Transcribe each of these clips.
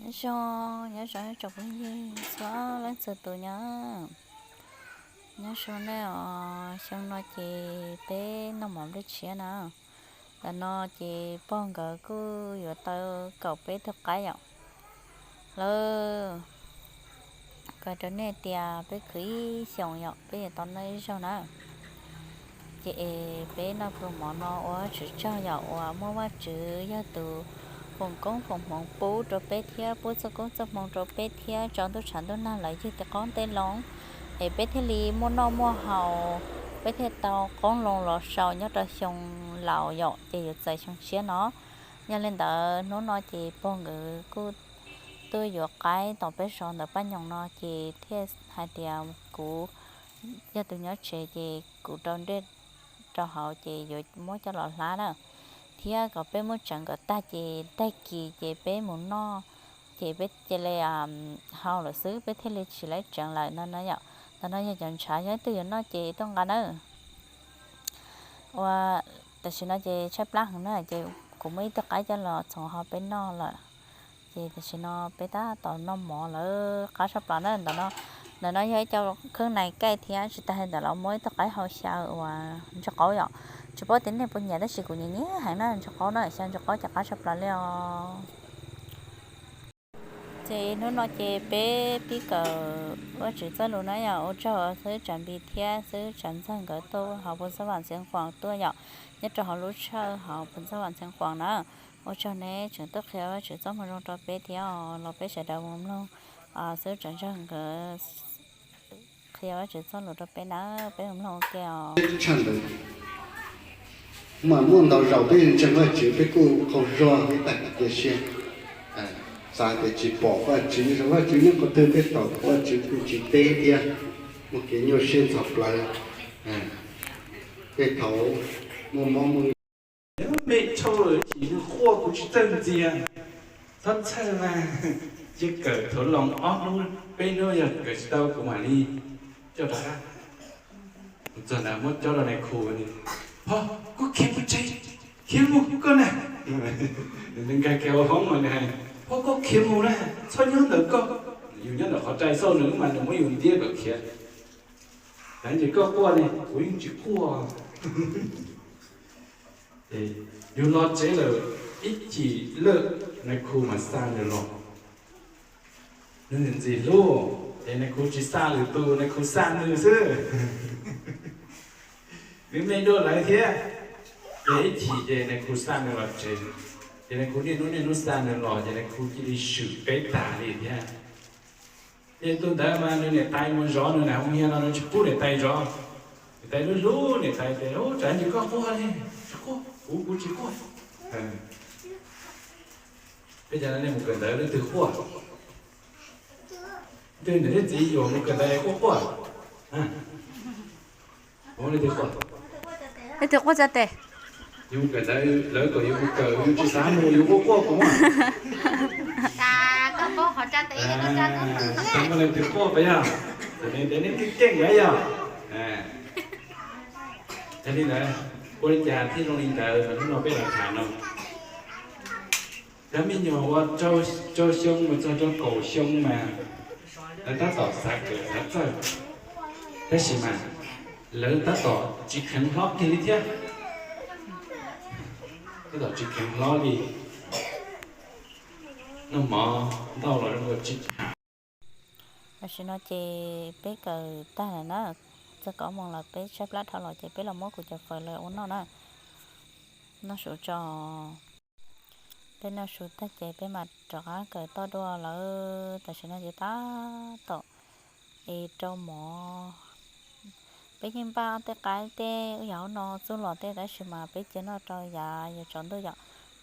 Nyob zoo, nyob zoo tsoom phooj ywg txhua leej txhua tus nyob. Nyob zoo nej os, xyoo no ces peb noj mov nplej tshiab na. Ntawm no ces pog nkawd kuj yuav tau kaum peb tug qaib yom. Lawv, kuv hais rau nej tias peb khwv ib xyoos yom, peb yuav tau noj ib zaug na. Ces es peb noj pluas mov no ua Vajtswv tsaug yom, uas muaj Vajtswv yog tus foom koob foom hmoov pub rau peb thiab pub txoj koob txoj hmoo rau peb thiab tso ntuj tshav ntuj nag los ywg tej qoob tej loo, es peb thiaj li muaj noj muaj haus, peb thiaj tau qoob loo los sau nyob rau xyoo laus yom, ces yuav txais xyoo tshiab no. Yog li ntawd hnub no ces pog nkawd kuj tuaj yuav qaib tom peb zos ntawm Paj Nyoos no ces thiaj hais tias kuv yog tus nyob tsev ces kuv rau nplej rau hauv ces yuav muab coj los hlab na, thiab kom peb muab tsawv nkawd tag ces tag kis ces peb mus noj, ces peb cia li hau lawm xwb, peb thiaj li tsis laib tsawv lawm no na yom. Ntawm no yog cov ntshav, yog ib tug yuav noj ces tuaj nqa nawb. Ua, tam sim no ces tshaib plab heev na ces kuv muab ib tug qaib coj los txhoov ho peb noj lawm. Ces tam sim no peb tab tom noj mov lawm, qab tshaj plaws na. Ntawm no, ntawm no yog ib co kheeb nais kaij thiab tsis tas li ntawd los muab ib tug qaib hau xyaw uas ntsuag qaub yom. Tsis paub tias nej puas nyiam tab sis kuv nyiam nyiam heev na, ntsuag qaub na, xyaw ntsuag qaub ces qab tshaj plaws li os. Ces hnub no ces peb pib kawm Vajtswv txoj lus na yom, ua tsaug xib hwb Tsav Npis thiab xib hwb Tsav Ntxawg nkawd tuaj hauv Pus Xab Vam Txhiav Khuam tuaj yom, nyob rau hauv lub tshawj hauv Pus Xab Vam Txhiav Khuam na. Ua tsaug neb tseem tuaj qhia Vajtswv txoj moo zoo rau peb thiab os, los peb sawv daws mus mloog xib hwb Tsav Ntxawg nkawd qhia Vajtswv txoj lus rau peb na, peb mus mloog ua ke os. Tshaj ntawd mas muaj ntau zaus peb ntseeg Vajtswv peb kuj qaug zog thiab tag kev cia siab, xav tias tsis pom Vajtswv, yog Vajtswv nyob qhov twg peb tos Vajtswv kuj tsis teb thiab, muaj kev nyuaj siab ntxhov plawv. Tej thaum muaj mob muaj nkeeg, mej tshau lawm chim nws quaj kuv tsis txawj ntxias. Txhob txhawj mas, cia kawm thaum loos ob hnub peb hnub yog kawm tsis tau kuv mam li coj rov qab. Txog ntawd muab cob rau nais khu, Pog, koj khiav mus tsev, khiav mus koj na. Nws nkag kiag hauv hoob mas nws hais, Pog, koj khiav mus na, txhob nyob ntawm koj. Yus nyob ntawm qhov rai xauj nws mas nws muab yus ntiab kom khiav. Tab sis koj quaj ne, kuv yeej tsis quaj. Yus los tsev lawm ib chim lawm, nais khu mas xa nws los. Nws ntxim hlub, ces nais khu tsis xa lwm tus, nais khu xa nws xwb. Nws me dua lawv thiab. Ces ib chim ces nais khu xa nws los tsev, ces nais khu niaj hnub niaj hnub xa nws los ces nais khu cia li swm peb tag li thiab. Ces tus ntawd mas nws niam tais mus zov nws na, mus hiam no nws tsis pub niam tais zov. Niam tais hlub hlub niam tais tias, Ub, tsam ntsis koj quaj li, tsis quaj, kuv kuv tsis quaj. Peb cov nej mus kawm ntawv leej twg quaj? Twg niam leej txiv yuav mus kawm ntawv quaj quaj? Leej twg quaj? Leej twg quaj tsa tes? Yus kawm ntawv lawv kom yus mus kawm yus tsis xav mus yus quaj quaj kuv. Muaj leej twg quaj pas yog? Tes nej twb keej lawm yog. Yog li ntawd, ua li cas thiaj zoo li ntawd mas hnub no peb los tham no. Cov me nyuam uas rau xyoo mus txog rau kaum xyoo mas lawv tab tom xav kawm xav txawj, tab sis mas lawv tab tom tsis kheev hlob kiag li thiab. Tab tom tsis kheev hlob li, noj mov ntau los zoo li tsis tham. Tam sim no ces peb kawm tag lawm na, txog kaum moos lawm peb tshaib plab dhau los ces peb los muab kuv cov fawm los ua noj na. Noj su tso. Peb noj su tag ces peb mam rov qab kawm toj dua lawm. Tam sim no ces tab tom es rau mov. Peb yeej npaj tej qaib tej yam no txuj lom tej tab sis mas peb cia noj rau yav yuav tsaus ntuj yom,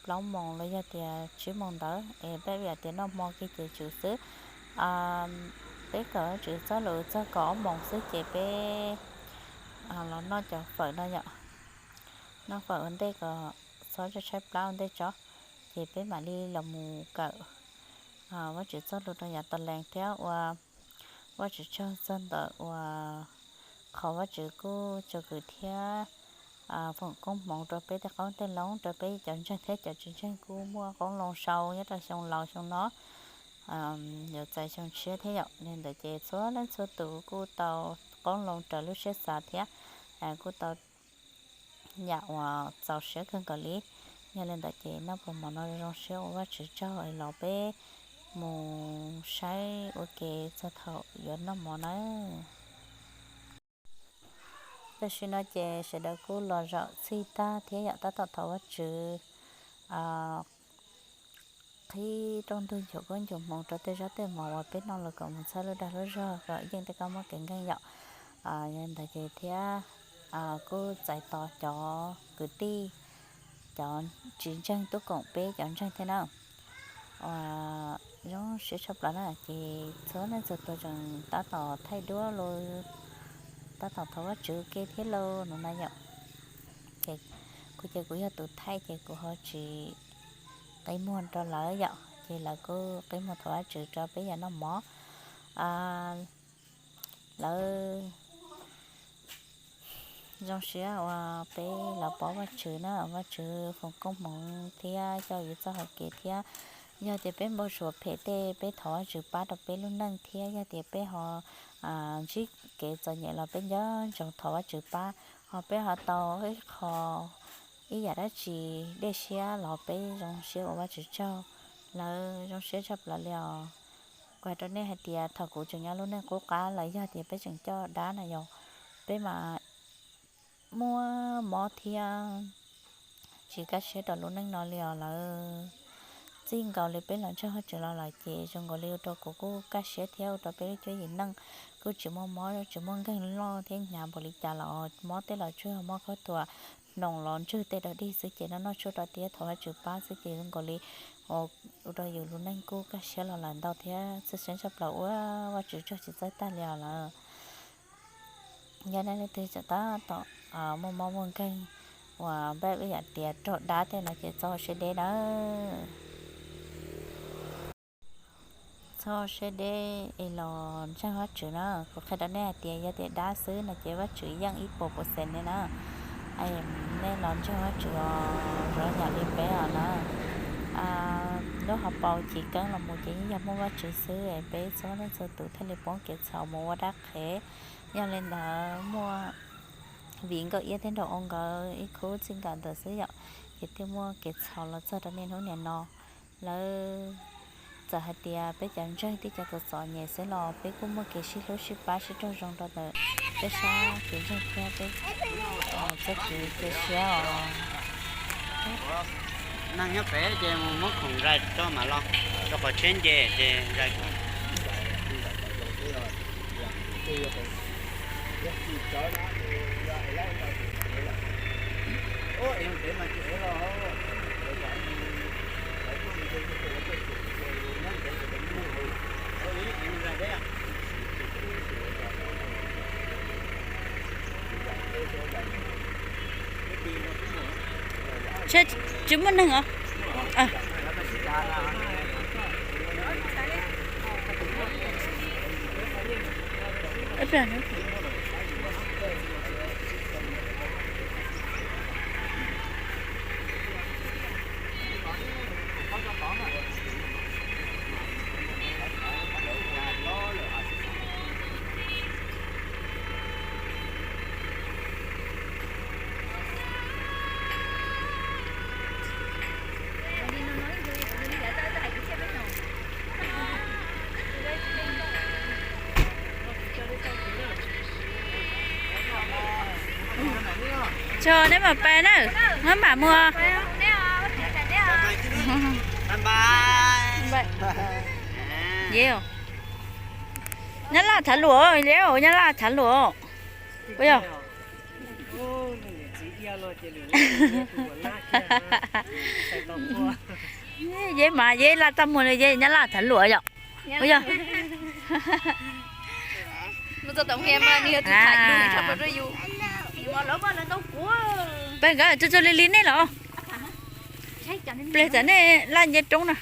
plaub moos los yog tias tsib moos ntawd es peb yam tias noj hmo kiag ces tsum xwb. Peb kawm Vajtswv txoj lus txog kaum ob moos xwb ces peb los noj cov fawm no yom. Noj fawm ua ntej kom txhob tshaib plab ua ntej tso, ces peb mam li los mus kawm Vajtswv txoj lus rau yav tas lees thiab ua Vajtswv tsaug txog ntawm uas qhov Vajtswv kuj tsom kwm thiab foom koob hmoov rau peb tej qoob tej loo, rau peb cov ntseeg thiab cov tsis ntseeg kuj muaj qoob loo sau nyob rau xyoo laus xyoo no. yuav txais xyoo tshiab thiab yom. Li ntawd ces txhua leej txhua tus kuj tau qoob loo raws lub siab xav thiab kuj tau yam uas txaus siab kawg nkaus li. Yog li ntawd ces noj pem mov no zoo siab ua Vajtswv tsaug es los peb mus saib ua ke txog thaum yuav noj mov nawb. Tam sim no ces sawv daws kuj los zaum txhij tag thiab yom, tab tom thov Vajtswv qhib rooj ntug ncuav koob ncuav hmoov rau tej zaub tej mov uas peb noj los kom mus txhawb lub dag lub zog kom yeej tej kab mob kev nkeeg yom. Yog li ntawd ces thiab kuj txais tos cov kwv tij, cov tsis ntseeg tub koom peb cov ntseeg thiab na. Uas zoo siab tshaj plaws na ces txhua leej txhua tus tseem tab tom thaij duab los tab tom thov Vajtswv ua ke thiab lauj no na yom. Ces kuv ces kuv yog tus thaij ces kuv ho tsis qi muag rau lawv yom, ces lawv kuj qi muag thov Vajtswv rau peb yam noj mov. Lawv zoo siab uas peb los paub Vajtswv na, Vajtswv foom koob hmoov thiab coj yus txoj hau kev thiab. Yog tias peb npau suav phem tej peb thov Vajtswv pab rau peb lub neej thiab yog tias peb ho ntsib kev txom nyem los peb nco ntsoov thov Vajtswv pab, ho peb ho tau ib qho ib yam dab tsi dej siab los peb zoo siab ua Vajtswv tsaug. Lawv zoo siab tshaj plaws li os. Kuv hais rau nej hais tias thaum kuv tseem nyob lub neej qub qab los yog tias peb tseem coj dab na yom, peb mas muaj mob thiab tsis kaj siab rau lub neej no li os lawm. Txij nkaus li peb los ntseeg Vajtswv los lawm ces zoo nkaus li ua rau kuv kuj kaj siab thiab ua rau peb lub cuab yim neej kuj tsis muaj mob tsis muaj nkeeg loj thiab hnyav npaum li cas los mob tej los tsuas yog mob khaub thuas, hnoos los ntswg tej dog dig xwb ces noj noj tshuaj rau tiab thov Vajtswv pab xwb ces zoo nkaus li ua rau yus lub neej kuj kaj siab los lawm ntau thiab txhua siab tshaj plaws ua Vajtswv tsaug tsis txawj tag li os lawm. Yog nej leej twg tseem tab tom muaj mob muaj nkeeg uas npaj ib yam tias raug dab tej no ces txhob siab deb nawb. Txhob siab deb es los ntseeg Vajtswv na. Kuv qhia rau nej hais tias yog tias dab xwb no ces Vajtswv yeej ib puas percent li na. Nej los ntseeg Vajtswv os, zoo yam li peb os na. Lub hauv paus chiv keeb los mus ces yeej yog muaj Vajtswv xwb es peb txhua leej txhua tus thiaj li poob kev txhaum mus ua dab qhev. Yog li ntawd muaj viv nkauj iab thiab nraug oo nkawd ib khub txij nkawm ntawd xwb yom, ces thiaj muaj kev txhaum los txog rau niaj hnub niam no. Lawv txawm hais tias peb cov ntseeg thiab cov txom txom nyem xwb los peb kuj muaj kev sib hlub sib pab sib raug zoo rau ntawm peb sab kev ntseeg thiab peb txoj kev cia siab os. Neeg nyob pem ces mus muab khoom zais tso mam los, rau qhov tsheb nce ces zais khoom. Tsis muaj neeg os. Tso neb mam pais na, neb mam mus. Nyob Laj thav luam, Nyab Laj thav luam. Yog, yeb mas yeb Laj txaj muag li yeb Nyab Laj thav luam yom. Yog, peb nkawd txog txog li li nej los. Pleg txawm nej Laj nce roob na.